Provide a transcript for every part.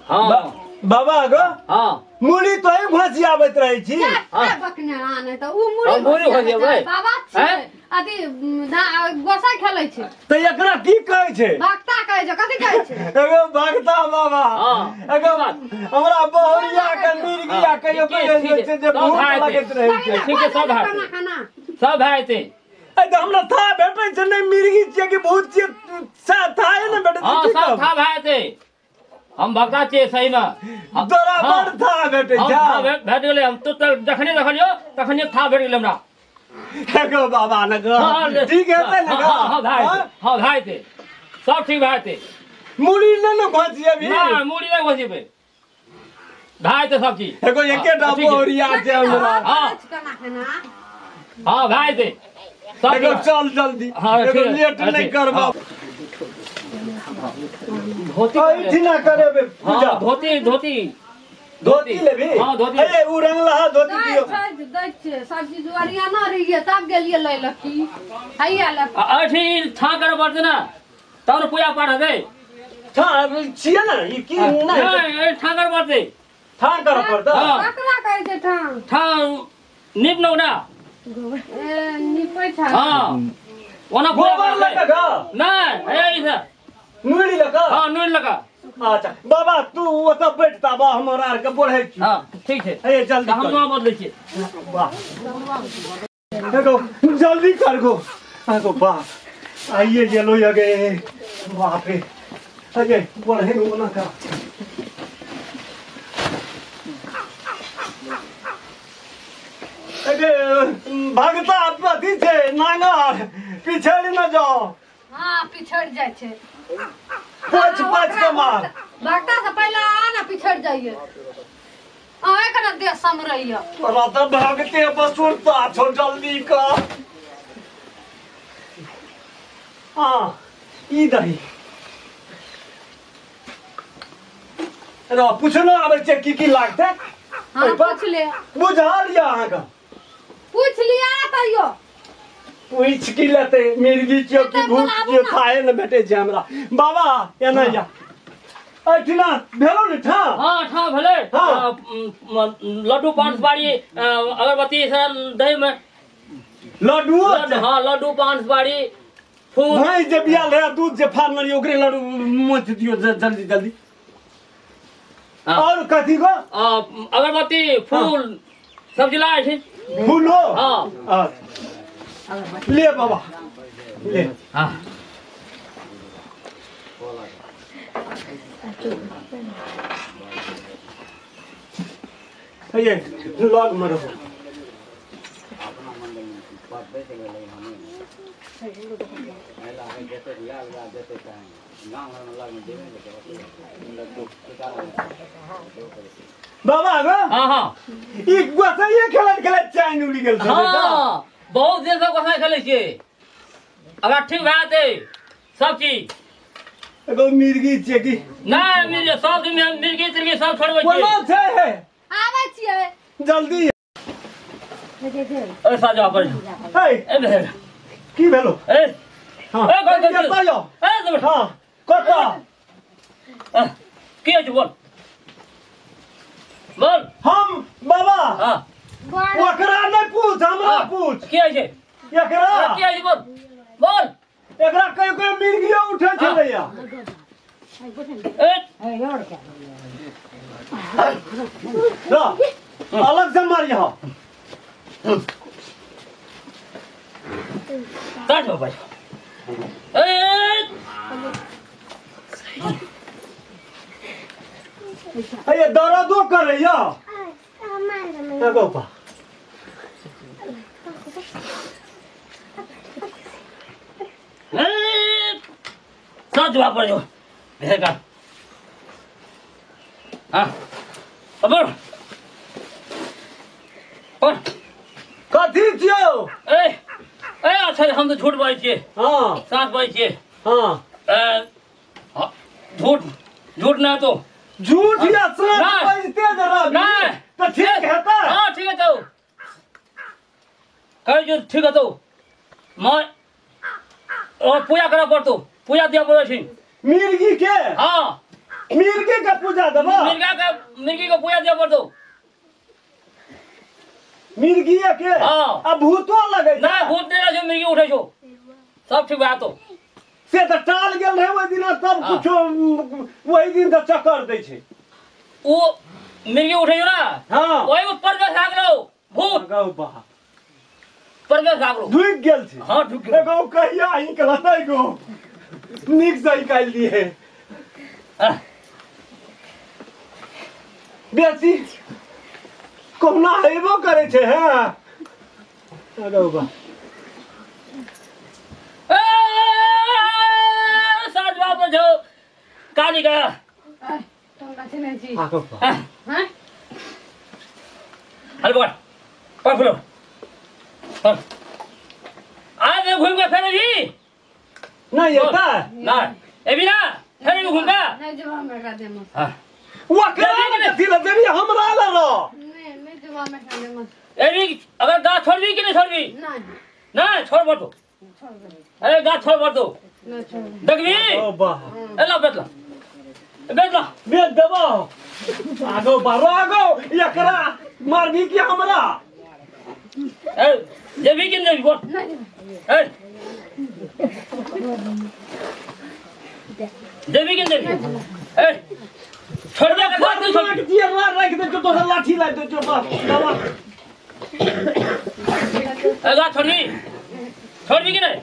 हाँ बाबा गो हाँ मुड़ी तो ही घोसी आबैत रहै छी। हां बकने आने त उ मुड़ी मुड़ी घोसियाबै बाबा छै अथी गोसाई खेलै छै त एकरा की कहै छै? भक्ता कहै छै। कथि कहै छै? एगो भक्ता बाबा एगो हमरा बहुरिया के मिर्गिया कहियो कहियो छै जे भूख लगैत रहै छै। ठीक है सब भाई सब भाई ते ए त हमरा था भेटै छै नै मिर्गी छियै कि भूत छियै से था ने भेटै छै। हां सब था भाई ते हम भक्ता छियै सही में तोरा बड़ था भेटै छै। हां भेट गेलै हम तो जखने देखलियो तखने था भेट गेलै हमरा। एगो बाबा न गो ठीक है ने गो। हां भाई हां भाई ते सब ठीक भाई ते मुड़ी ने न घोसिएबी ना मुड़ी नै घोसिएबे भाई ते सब चीज एगो एकेटा बोरिया छै हमरा। हां हां भाई ते सब एगो चल जल्दी एगो लेट नै करबा। धोती एठिना करेबे पूजा। धोती धोती धोती लेबी। हां धोती ए उ रंगला धोती दियो। दै छै सब चीज ओरिया न रहिए तब गेलिए लै लकी हैया ले अठी ठा कर पड़ते ना तब पूजा पाठ हेतै। ठा छियै ना ई की नै ए ठा कर पड़ते ठा कर पड़ते। ककरा कहै छै ठा? ठा नीप नौ ना ए नीपै छै। हां ओना गोबर लगा गा नै हे ई से नूड़ी लगा। हां नूड़ी लगा। अच्छा बाबा तू ओत बैठता बा हमरा आर के बढ़ै छी। हां ठीक छै ए जल्दी हम ना बदलै छी। वाह एगो जल्दी कर गो आगो बाप आइए गेलो यगे बाप रे अरे बढ़े ओना का अरे भगता अथी छै नांगर पिछड़ न जाओ। हां पिछड़ जाइ छै पाँच पाँच के मार भक्ता से पहले आ ना पिछड़ जाइए अहे कना देह समरैया तोरा त भगते बसुरता छौ जल्दी कर। हां ई दही रो पूछनो आबै छै की की लागतै। हां पूछ ले बुझा लिया अहाँ के पूछ लिया तैयो पूछ की लेते मिर्गी छियो कि भूत छियो खाए न भेटै छै हमरा। बाबा एना जा एठिना भेलो ने ठा। हां ठा भेलै। लड्डू पान सुपारी अगरबत्ती सब दही में लड्डू। हां लड्डू पान सुपारी फूल भैंस जे बियाल रहे दूध जे फाड़ने रहियै ओकरे लड्डू मोच दियो जल्दी जल्दी। और कथी गो? अगरबत्ती फूल सब जिला छै फूलो। हां ले बाबा ले। हां ये लग में रहो। बाबा गो हां हां ई गोसाई खेलत खेलत चाइन उड़ी गेल छै। हां बहुत दिन से गोसाई खेलै छियै अगर ठीक भए जेतै सब चीज। एगो मिर्गी छियै की नै मिर्गी सब दिन मिर्गी तिर्गी सब छोड़बै छियै। कोना छै हे आबै छियै जल्दी। ए साजा पर हे ए की भेलो? ए हां ए कतऽ जाओ? ए हां कतऽ की होइ छै बोल बोल। हम बाबा हां ओकरा नै पूछ हमरा पूछ। की होइ छै एकरा? की होइ छै बोल बोल। एकरा कहियो कहियो मिर्गियो उठै छलैया। ए अलग से मारियह काट भाई। ए अरे दर्दो करैया एगो बा सब जवाब पर जो भेल का। हां अब और कथी छियौ? ए ए अच्छा हम तो झूठ बाजै छियै। हां साँच बाजै छियै। हां झूठ झूठ ना तो झूठ या साँच बाजते जरा नहीं तो ठीक हेतै। हां ठीक हेतौ कहै जो ठीक हेतौ मैं और पूजा करऽ पड़तौ पूजा दिअ पड़ै छै मिर्गी के। हां मिर्गी के पूजा देबो मिर्गा के मिर्गी के पूजा दिया पड़तो मिर्गी के हां आ भूतो लगे ना भूत नहीं छो मिर्गी उठे छो सब ठीक बा तो से त टाल गेल रहे ओइ दिना सब कुछो ओइ दिन त चक्कर दै छै ओ मिर्गी उठे छो ना हां ओइ में परवेश भागलो भूत गौ बा परवेश भागलो ढुक गेल छै हां ढुक गेल एगो कहिया ही कहतै गो नीक से निकालि दिए बेसी कहुना हेबो करे छै हैं अगौ बा ए सात बाप जो काली का तुम कथि नै छी आगौ बा हैं हल पकड़ पकड़ फुलो आज घूम के फेर भी नहीं एता ना एबी ना फेर घूम के नहीं जब हम एकरा देमो हां ओकरा कथि ल देबी हमरा ल ल नहीं नहीं जब हम एकरा देमो एबी अगर गाछ छोड़बी कि नहीं छोड़बी नहीं ना छोड़ बड़ दो छोड़ दे अरे गाछ छोड़ बड़ दो नहीं छोड़ देखबी ओ बा ए ला बेच ला बेच ला बेच देबो आगो बारो आगो एकरा मारबी कि हमरा ए जेबी कि नहीं बोल नहीं ए जेबी कि नहीं ए छोड़ दे गाछ नहीं छोड़ दिए राख दे जो दोसर लाठी ला दे जो बाप बाबा ए गाछ छोड़बी छोड़बी कि नहीं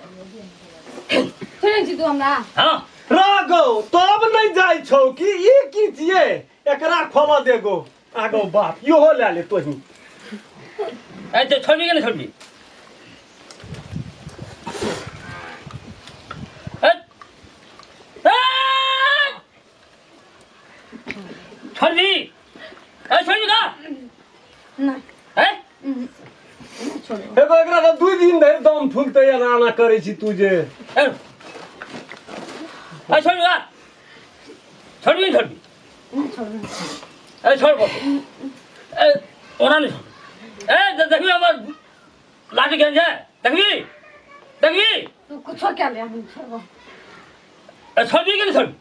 छोड़े छी तू हमरा हां रागो तब नहीं जाय छौ कि ई की छिए एकरा खोल देगो आगो बाप इहो ले ले तोही ए तो छोड़बी कि नहीं छोड़बी ए ए छोड़बी ए छोड़बी का नहीं ए नहीं छोड़ो एगो एकरा त 2 दिन धरि दम फुलतै एना एना करै छी तू जे ए ए छोड़बी का छोड़बी नहीं छोड़बी नहीं छोड़ो ए छोड़ बो ए ओना नहीं छोड़ ए देखबी हमर लाठी केहन छै देखबी देखबी तू कुछो क्या ले हम छोड़बो ए छोड़बी कि नहीं छोड़बी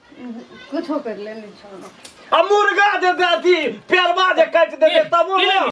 कुछो कर ले नहीं छोड़बो आ मुर्गा जे अथी पेरवा जे काटि देतै तबो की ने लेबी?